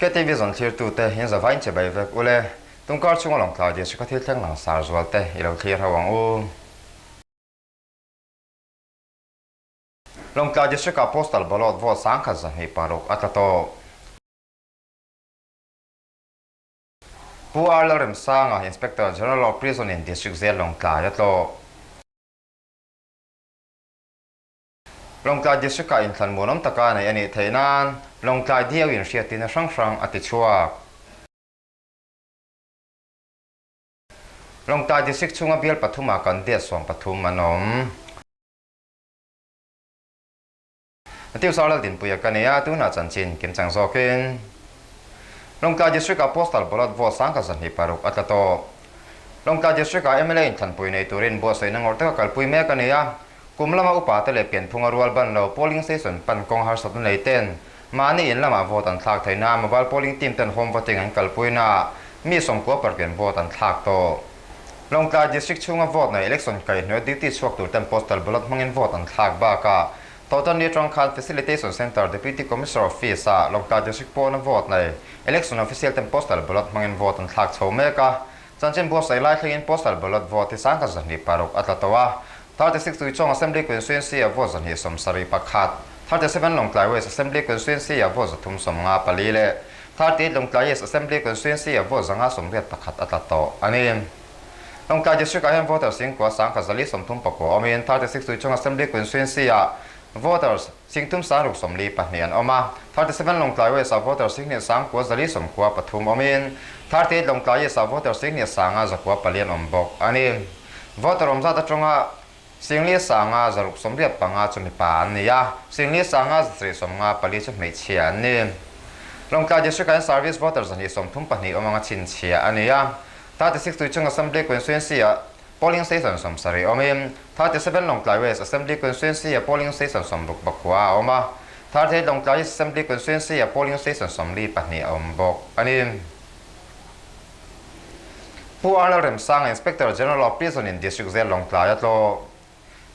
KTV zawn thlirtute in zavain che bai vek ule. Tungkar chhunga Lawngtlai District a thil thleng langsar zual te i lo thlir ho ang u. Lawngtlai District ah Postal Ballot vote 1206 a tla tawh. Pu R Lalremsanga, Inspector General of Prison in District Jail Lawngtlai a tlawh. Lawngtlai District-ah inthlan muanawm taka neih a nih theih nan Lawngtlai diau in hriattirna hrang hrang a ti chhuak. Lawngtlai District chhunga bial pathumah kan date 13 an awm. Tiusar Laldinpuia ka nia, tunah chanchin kimchang zawkin Lawngtlai District-ah Postal Ballot vote 1206 a tla tawh. Lawngtlai District-ah mla inthlanpui nei turin buatsaihna ngawrh taka kalpui mek a ni a, kum lama upate leh pianphunga rual ban lo polling station pan kawng harsatna nei ten mahni in lamah vote an thlak theih na mobile polling team ten home voting an kalpui naah mi 90 parkin vote an thlak tawh. Lawngtlai District chhunga vote nei election kaihhnuai duty chhuak tur ten postal ballot hmangin vote an thlak bakah Tawhtanni atang khan Facilitation Centre Deputy Commissioner Office ah Lawngtlai District pawna vote nei Election Official ten Postal Ballot hmangin vote an thlak chho mek a. Chanchin buatsaih lai thlengin Postal Ballot vote hi 1206 a tla tawh a. 36 Tuichawng Assembly Constituency ah vote 271, 37 Lawngtlai West Assembly Constituency ah vote 354 leh 38 Lawngtlai East Assembly Constituency ah vote 581 a tla tawh a ni. Lawngtlai District ah hian voters singkua 1439 awmin 36 Tuichawng Assembly Constituency ah voters 3642 an awm a, 37 Lawngtlai West ah voters 2993 awmin 38 Lawngtlai East ah voters 2904 an awm bawk a ni. Voter awm zat atanga 5685 chu mipa an ni a, 5974 chu hmeichhia an ni. Lawngtlai District ah hian Service voters 232 awm anga chhinchhiah a ni a, 36 Tuichawng Assembly Constituency ah polling station 70 awmin 37 Lawngtlai West Assembly Constituency ah polling station 69 a awm a, 38 Lawngtlai East Assembly Constituency ah polling station 42 a awm bawk a ni. Pu Arnold Remsanga, Inspector General of Prison in District Jail Lawngtlai a tlawh.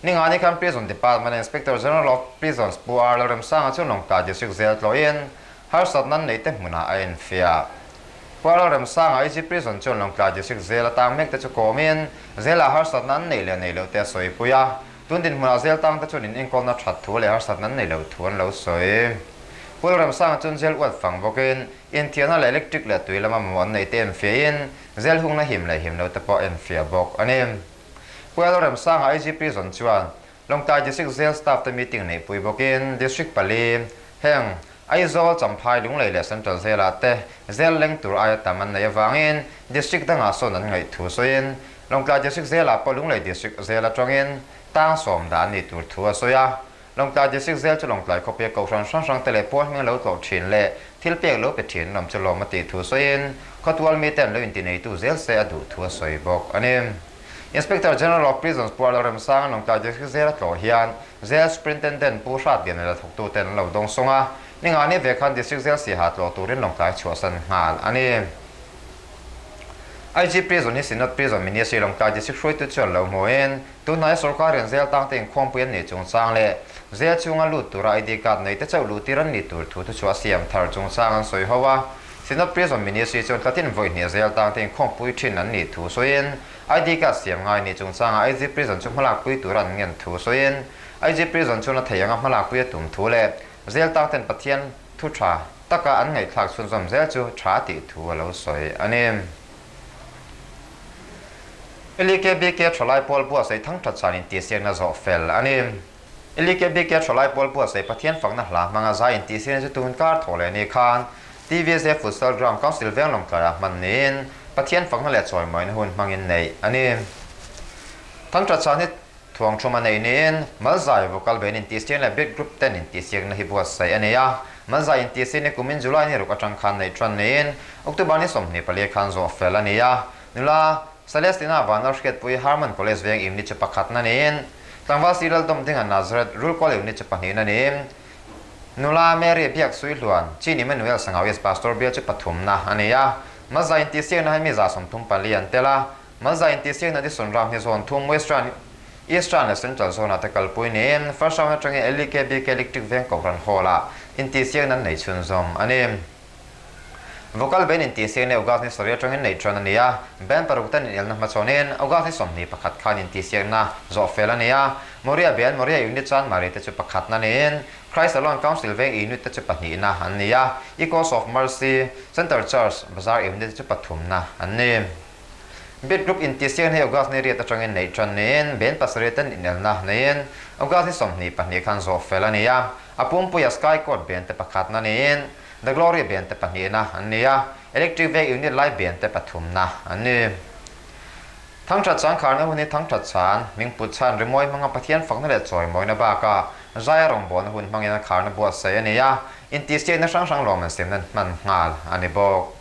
Ningani khan Prison Department Inspector General of Prisons Pu Arnold Remsanga chu Lawngtlai District Jail tlawhin harsatna an neih te hmunah a enfiah. Pu Arnold Remsanga IG Prison chuan Lawngtlai District Jail a tang mek te chu kawmin jail-ah harsatna an neih leh neih loh te a sawipui a, tun dinhmunah jail tang te chuan in enkawlna that thu leh harsatna an neih loh thu an lo sawi. Pu Lalremsanga chuan jail uat fang bawkin inthiarna leh electric leh tui lama mamawh an neih te enfiahin jail hungna him leh him loh te pawh a enfiah bawk a ni. Pu Lalremsanga IG Prison chuan Lawngtlai District Jail Staff te meeting neihpui bawkin District pali, heng, Aizawl, Champhai, Lunglei leh Central Jail-ah te jail leng tur aia tam an neih avangin District dangah sawn an ngaih thu sawiin Lawngtlai District Jail-ah pawh Lunglei District Jail atangin tang sawm dah an nih tur thu a sawi a. Lawngtlai District Jail chu Lawngtlai khawpia kohhran hrang hrang te leh pawl hming lo tlawh thin leh thil pek lo pe thin an awm chu lawm a tih thu sawiin khawtual mite an lo intineitu zel se a duh thu a sawi bawk a ni. Inspector General of Prisons Pu Lalremsanga Lawngtlai District Jail a tlawh hian Jail Superintendent Pu Hratliana leh thawktuten an lo dawng sawng a, ningani ve khan District Jail siaha tlawh turin Lawngtlai chhuahsan nghal a ni. IG Prison hi Synod Prison Ministry Lawngtlai District hruaitu chuan lo hmuhin tunhnaia sorkarin jail tangte inkhawmpui an nih chungchang leh jail chhunga lut tura ID card neite chauh luhtir an nih tur thu thuchhuah siam thar chungchang an sawi ho a. Synod Prison Ministry chuan tlatin vawi hnih jail tangte inkhawmpui thin an nih thu sawiin ID card siam ngai nih chungchangah IG Prison chu hmalakpui tur an ngen thu sawiin IG Prison chuan a thei anga hmalakpui a tum thu leh jail tangten Pathian thu tha taka an ngaihthlak chhunzawm zel chu tha tih thu a lo sawi a ni. LEKBK thalai pawl buatsaih thangthat chan intihsiakna zawh fel a ni. LEKBK thalai pawl buatsaih Pathian fakna hla hmanga zai intihsiakna chu tun kar thawh leh ni khan TVSA Futsal Ground Council veng Lawngtlaiah hman niin Pathian fakna leh chawimawina hun hmangin neih a ni. Thangthat chan hi Thuang thum a nei niin Malzai Vocal Band intihsiakna leh Beat Group ten intihsiakna hi buatsaih a ni a. Malzai intihsiakna kumin July ni ruk atang khan neih tan niin October ni 24 khan zawh fel a ni a. Nula Celestina Vanlal Hriatpui Harman College veng unit chu pakhatna niin Tlangval Siral Dawmdinga Nazareth Rulkual unit chu pahnihna niin Nula Mary Biak Suihluan Chin Emmanuel Sangau East Pastor Bial chu pathumna a ni a. Malzai intihsiakna hi mi 34 an tel a. Malza intihsiakna Dison round hi zone thum West round, East round leh Central zone ah te kalpui niin first round atangin LEKBK Electric Veng Kohhran Hall ah intihsiakna an nei chhunzawm a ni. Vocal band intihsiakna August ni sarih atangin neih tan a ni a, band paruk ten inelna hmachhawnin August ni 21 khan intihsiakna zawh fel a ni a. Moria band Moria Unit chuan Mari te chu pakhatna niin Christ Alone Council veng Unit te chu pahnihna an ni a, Echoes of Mercy Center Church Bazar Unit te chu pathumna an ni. Beat Group intihsiakna hi August ni riat atangin neih tan niin band pasarih ten inelna neiin August ni 22 khan zawh fel a ni a, a pumpuia Sky Court band te pakhatna niin The Glory band te pahnihna an ni a, Electric Veng Unit Live band te pathumna an ni. Thangthat changkharna hun hi thangthat chhan, hmingput chhan rimawi hmanga Pathian fakna leh chawimawina bakah Zaia rawngbawlna hun hmangin a kharna buatsaih a ni a, intihsiakna hrang hrang lawm an siamna hman nghal a ni bawk.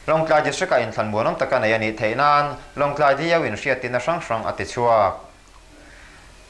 Lawngtlai District-ah inthlan muanawm taka nei a nih theih nan Lawngtlai DO in hriattirna hrang hrang a tichhuak.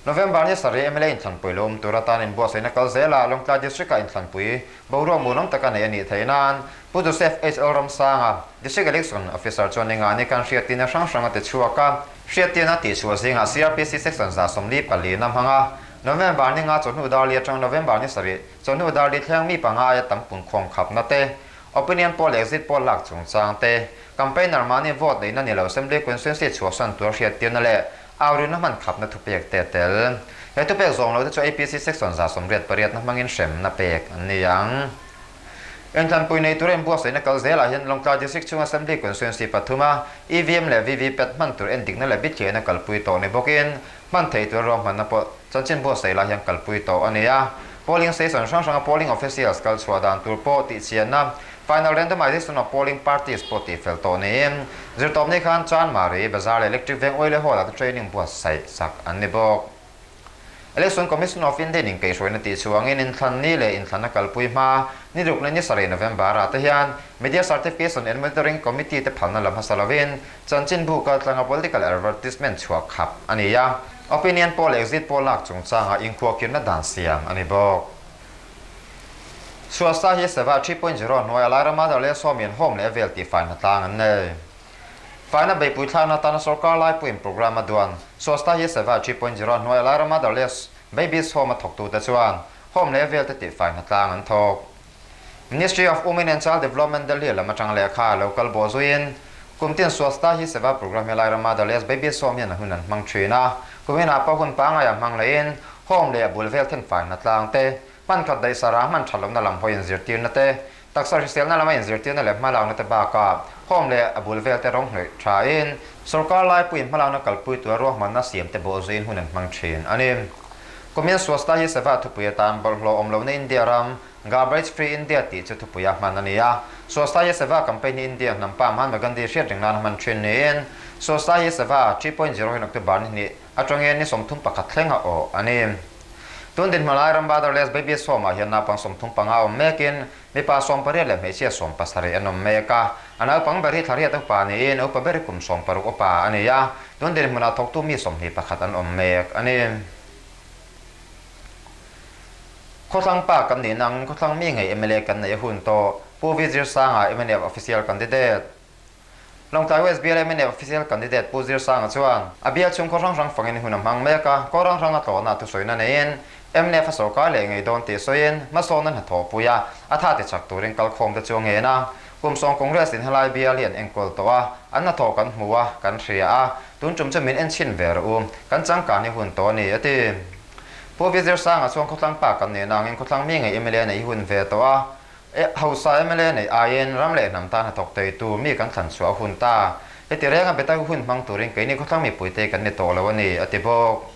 November ni sarih mla inthlanpui lo awm tur atan inbuatsaihna kal zelah Lawngtlai District-ah inthlanpui boruak muanawm taka neih a nih theih nan Pu Joseph H. Lalramsanga, District Election Officer chuan engah ni kan hriattirna hrang hrang a ti chhuak a. Hriattirna tihchhuah zingah CRPC Section 144 hmang a, November ni nga chawhnu dar li atang November ni sarih chawhnu dar li thleng mi panga aia tam punkhawm khapna te, Opinion poll leh exit poll lak chungchang te, campaigner mahni vote neihna ni lo Assembly Constituency chhuahsan tur hriattirna leh Aurinna hman khapna thupek te a tel. He thupek zawng lo te chu APC Section 188 na hmangin hremna pek an ni ang. Inthlanpui nei tura inbuatsaihna kal zelah hian Lawngtlai District chhung Assembly Constituency pathuma EVM leh VVPAT hman tur endikna leh bithliahna kalpui tawh ni bawkin hman theih tura ruahmanna pawh chanchin buatsaih lai hian kalpui tawh a ni a. Polling station hrang hranga polling officials kal chhuah dan tur pawh tihchianna Final randomization of polling parties pawh tihfel tawh niin zirtawpni khan Chanmari Bazar leh Electric Veng Oile Hall ah te training buatsaih sak an ni bawk. Election Commission of India in inkaihhruaina tih chhuangin inthlan ni leh inthlanna kalpui hma ni ruk leh ni sarih November ah te hian Media Certification and Monitoring Committee te phalna la hmasa lovin chanchinbu kaltlanga political advertisement chhuah khap a ni a, opinion poll exit poll lak chungchangah inkhuahkirna dan siam a ni bawk. Swasthya hi Seva 3.0 hnuaia Lairama dar leh sawmian home leh vel tih faina tlang an nei. Faina beihpui thlakna atana sorkar laipuiin programme a duan. Swasthya hi Seva 3.0 hnuaia Lairama dar leh Babies Home a thawktute chuan home leh vel te tih faina tlang an thawk. Ministry of Women and Child Development Delhi lam atang lehkha lo kal bawh zuiin kum tin Swasthya hi Seva programme hi Lairama dar leh Babies Home hian a hun an hmang thin a. Kuminah pawh hun pangaia hmang lehin home leh a bul vel then faina tlang te, hman khat daih sara hman that lohna lam hawi inzirtirna te, taksa hriselna lama inzirtirna leh hmalakna te bakah home leh a bul vel te rawng hnawih thain sorkar laipuiin hmalakna kalpui tura ruahmanna siam te bawh zuiin hun an hmang thin a ni. Kumin Swasthya hi Seva thupui atan bawlhhlawh awm lohna India ram Garbage Free India tih chu thupuia hman a ni a. Swasthya hi Seva campaign hi India hnam pa Mahatma Gandhi hriat reng nana hman thin niin Swasthya hi Seva 3.0 hian October ni hnih Atangin ni 31 thleng a awh a ni. Tun dinhmun lai ram Motherless Babies Home-ah hian naupang 35 awm mekin mipa 18 leh hmeichhia 70 an awm mek a. A naupang ber hi thla riat upa niin a upa ber hi kum 60 upa a ni a. Tun dinhmunah thawktu mi 21 an awm mek a ni. Khawthlang pa kan nih nang khawthlang mi ngei mla kan neih a hun tawh, Pu V Zirsanga mnf Official Candidate. Lawngtlai West bial mnf Official Candidate Pu Zirsanga chuan a bial chhung khaw hrang hrang fangin hun a hmang mek a, khaw hrang hrang a tlawhna thusawina neiin mnf a sorkar leh ngei dawn tih sawiin hmasawnna hnathawhpui a, a tha ti chak turin kalkhawm te chu a ngen a. Kum sawng Congress in helai bial hi an enkawl tawh a, an hnathawh kan hmu a, kan hria a, tun tum chu min enchhin ve rawh u, kan changkan hi hun tawh a ni, a ti. Pu V Zirsanga chuan khawthlang pa kan nihna angin khawthlang mi ngei mla neih hi hun ve tawh a, Hausa mla neih aiin ram leh hnam tan hnathawk teitu mi kan thlan chhuah a hun ta. Heti renga beta hun hmang turin keini khawthlang mipuite kan ni tawh lo a ni, a ti bawk.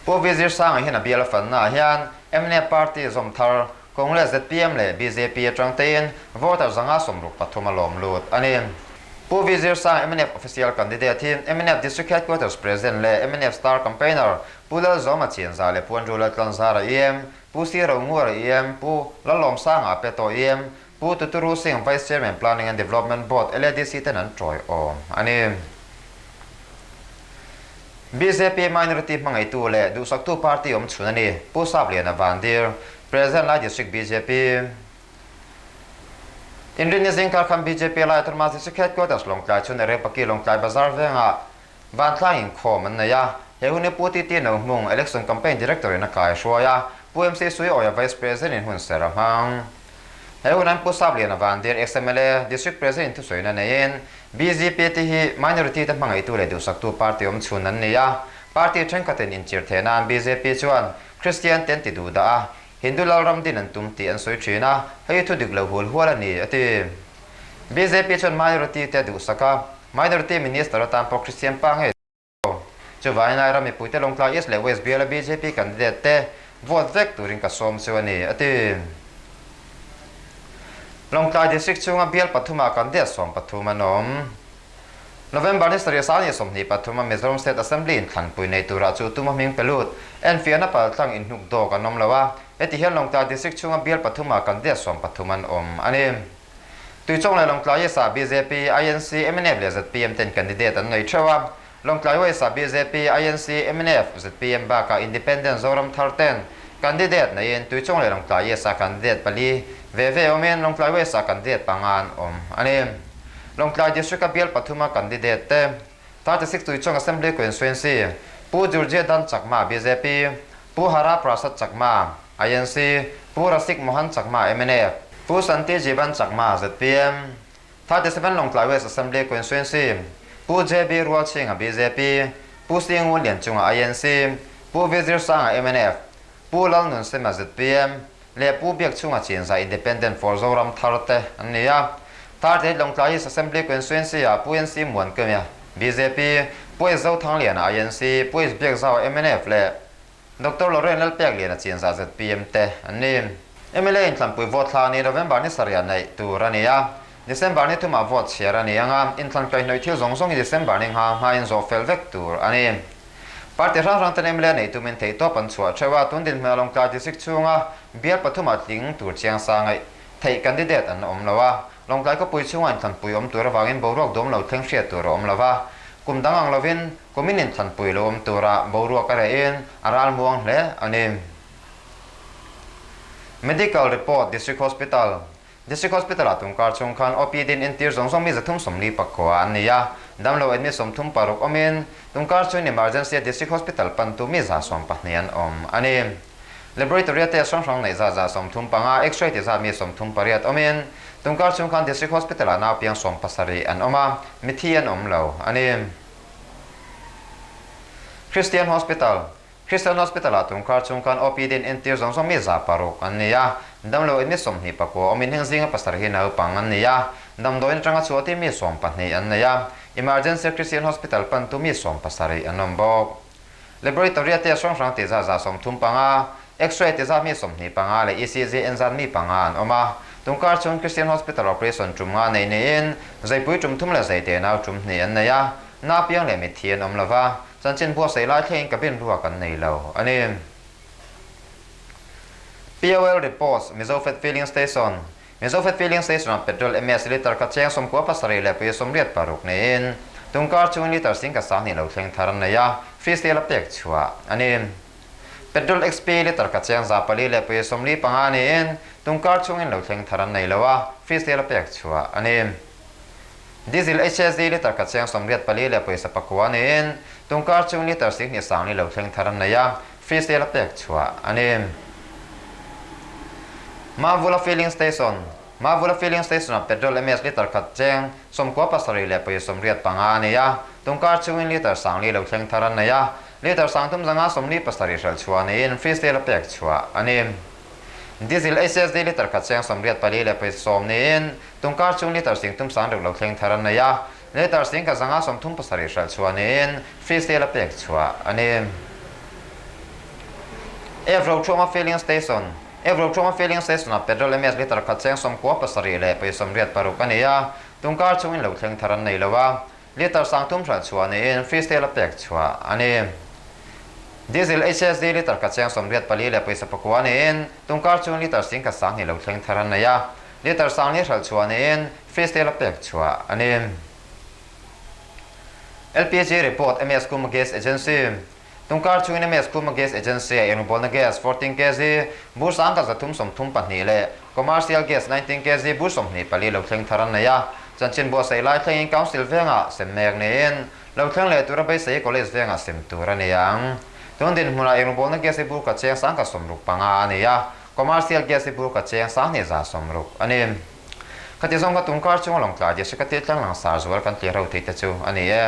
Pu V Zirsanga hian a bial a fannaah hian mnf party zawm thar Congress, zpm leh bjp atang tein voter 163 a lawm lut a ni. Pu V Zirsanga mnf official candidate hi mnf District Headquarters President leh mnf Star Campaigner Pu Lalzawma Chianza leh Pu Andrew Laltlanzara EM, Pu Si Rongur a em, Pu Lalawmsanga a pe tawh em, Pu Tuturu Singh Vice Chairman Planning and Development Board LADC ten an tawi awm a ni. Bjp Minority hmangaitu leh duhsaktu party awm chhun a ni, Pu Sapliana Vandir, President Lai District bjp. Inrinni zingkar khan bjp Lai Autonomous District Headquarters Lawngtlai chhun Erepaki Lawngtlai Bazar vengah Vantlang inkhawm an nei a, he hun hi Pu TT Nohmung, Election Campaign Director in a kai hruai a, Pu MC Suiawia Vice President in hun ser a hmang. He hun an Pu Sapliana Vandir, ex-MLA, District President thusawiin a neiin, bjp te hi minority te hmangaihtu leh duhsaktu party awm chhun an ni a, party thenkhatin inchir theih nan bjp chuan Kristian te an ti duh dah a, Hindu lalram din an tum tih an sawi thin a, hei thu dik lo hul hual a ni, a ti. Bjp chuan minority te a duhsak a, minority minister atan pawh Kristian pa ngei lo. Chuvangin Aira mipuite Lawngtlai East leh West biala bjp candidate te vote vek turin ka sawm chu a ni, a ti. Lawngtlai District chhunga bial pathumah candidate 13 an awm. November ni sarih sang 23 a Mizoram State Assembly in thlanpui nei turah chu tuma hming pe lut, enfiahna paltlang inhnuk dawk an awm lo a, heti hian Lawngtlai District chhunga bial pathumah candidate 13 an awm a ni. Tuichawng leh Lawngtlai East ah bjp, INC, mnf leh zpm ten candidate an nei theuh a, Lawngtlai West ah bjp, INC, mnf, zpm bakah Independent Zoram Thar ten candidate neiin Tuichawng leh Lawngtlai East ah candidate pali ve ve awmin Lawngtlai West ah candidate panga an awm a ni. Lawngtlai District-a bial pathuma candidate te, 36 Tuichawng Assembly Constituency, Pu Jurjia Dan Chakma, bjp, Pu Hara Prasad Chakma, INC, Pu Rasik Mohan Chakma, mnf, Pu Santi Jiban Chakma, zpm, 37 Lawngtlai West Assembly Constituency, Pu JB Rualchhinga, bjp, Pu Singu Lianchunga, INC, Pu V Zirsanga, mnf, Pu Lalnunsema, zpm, leh Pu Biakchhunga Chinza Independent for Zoram Thar te an ni a. 38 Lawngtlai East Assembly Constituency ah Pu NC Muankemia, bjp, Pu S Zothangliana, INC, Pu S Biakzaua, mnf, leh Doctor Lorraine Lalpekliana Chinza, zpm, te an ni. Mla inthlanpui vote thla ni November ni sarih neih tur a ni a. December ni thumah vote chhiar a ni ang a, inthlan kaihhnawih thil zawng zawng hi December ni ngha hmain zawh fel vek tur a ni. Party hrang hrang ten mla neih tumin theihtawp an chhuah theuh a, tun dinhmun a Lawngtlai District chhunga bial pathumah tling tur chiang sa ngaih theih candidate an awm lo a, Lawngtlai khawpui chhunga inthlanpui awm tur avangin boruak duam lo thleng hriat tur a awm lo va, kum dang ang lovin kumin inthlanpui lo awm tura boruak a rehin a ral muang hle a ni. Medical Report District Hospital District Hospital-ah tungkar chhung khan OPD in entir zawng zawng mi 349 an nei a, damlo admit 36 awmin tungkar chhungin emergency-a District Hospital pantu mi 112 an awm a ni. Laboratory-a test hrang hrang neih zat 35, X-ray ti zat mi 38 awmin tungkar chhung khan District Hospital-ah naupiang 17 an awm a, mithi an awm lo a ni. Christian Hospital Christian Hospital-ah tungkar chung khan OPD in entir zawng zawng mi 600 an ni a, damlo in mi 29 awmin heng zinga pasarih hi naupang an ni a, damdawiin atanga chhuahtir mi 12 an nei a, Emergency Christian Hospital pantu mi 17 an awm bawk. Laboratory-a test hrang hrang tih zat 35, X-ray ti zat mi 25 leh ECG en zat mi panga an awm a, tungkar chung Christian Hospital operation tum nga nei niin zaipui tum thum leh zaite nau tum hnih an nei a, napiang leh mitthi an awm lova. Chanchin buatsaih lai thlengin cabin ruak an nei lo a ni. POL Reports, Mizofed Filling Station, Mizofed Filling Station-ah petrol MS litre kha cheng 97 leh 86 niin tungkar chungin litre 10,2 lo thleng thar an nei a, free sale a pek chhuah a ni. Petrol XP litre kha cheng 400 leh 45 niin tungkar chungin lo thleng thar an nei lo a, free sale a pek chhuah a ni. Diesel HSD litre khat cheng 84 leh pawisa pakua niin tungkar chung litre 20 sangli lo thleng thar an nei a, free sale a pek chhuah a ni. Mavula Filling Station, Mavula Filling Station-ah petrol MS litre khat cheng 97 leh pawisa 85 a ni a, tungkar chungin litre sangli lo thleng thar an nei a, litre 3537 hralh chhuah niin free sale a pek chhuah a ni. Diesel HSD litre khat cheng 84 leh pawisa 10 niin Tungkar chung litre 30 sangruk lo thleng thar an nei a, litre 1537 hralh chhuah niin free sale a pek chhuah a ni. F Rothruama Filling Station, F Rothruama Filling Station-ah petrol MS litre khat cheng 97 leh pawisa 86 a ni a, tungkar chungin lo thleng thar an nei lo a, litre 30 hralh chhuah niin free sale a pek chhuah a ni. Diesel HSD litre khat cheng 84 leh pawisa pakua niin tungkar chung litre 10,2 lo thleng thar an nei a, Litre sangli hralh chhuah niin free sale a pek chhuah a ni. LPG report MS Kuma Gas Agency Tungkar chungin MS Kuma Gas Agency a engbawlna gas 14 kg bur 1332 leh commercial gas 19 kg bur 24 lo thleng thar an nei a, chanchin buatsaih lai thlengin Council vengah sem mek niin lo thleng leh tura beisei College vengah sem tur a ni ang. Tun dinhmunah engbawlna gas hi bur ka cheng 1065 a ni a. Commercial gas hi bur khat cheng 2160 a ni. Khati zawng kha tungkar chunga Lawngtlai District a tih tlang langsar zual kan tlir ho theih te chu a ni e.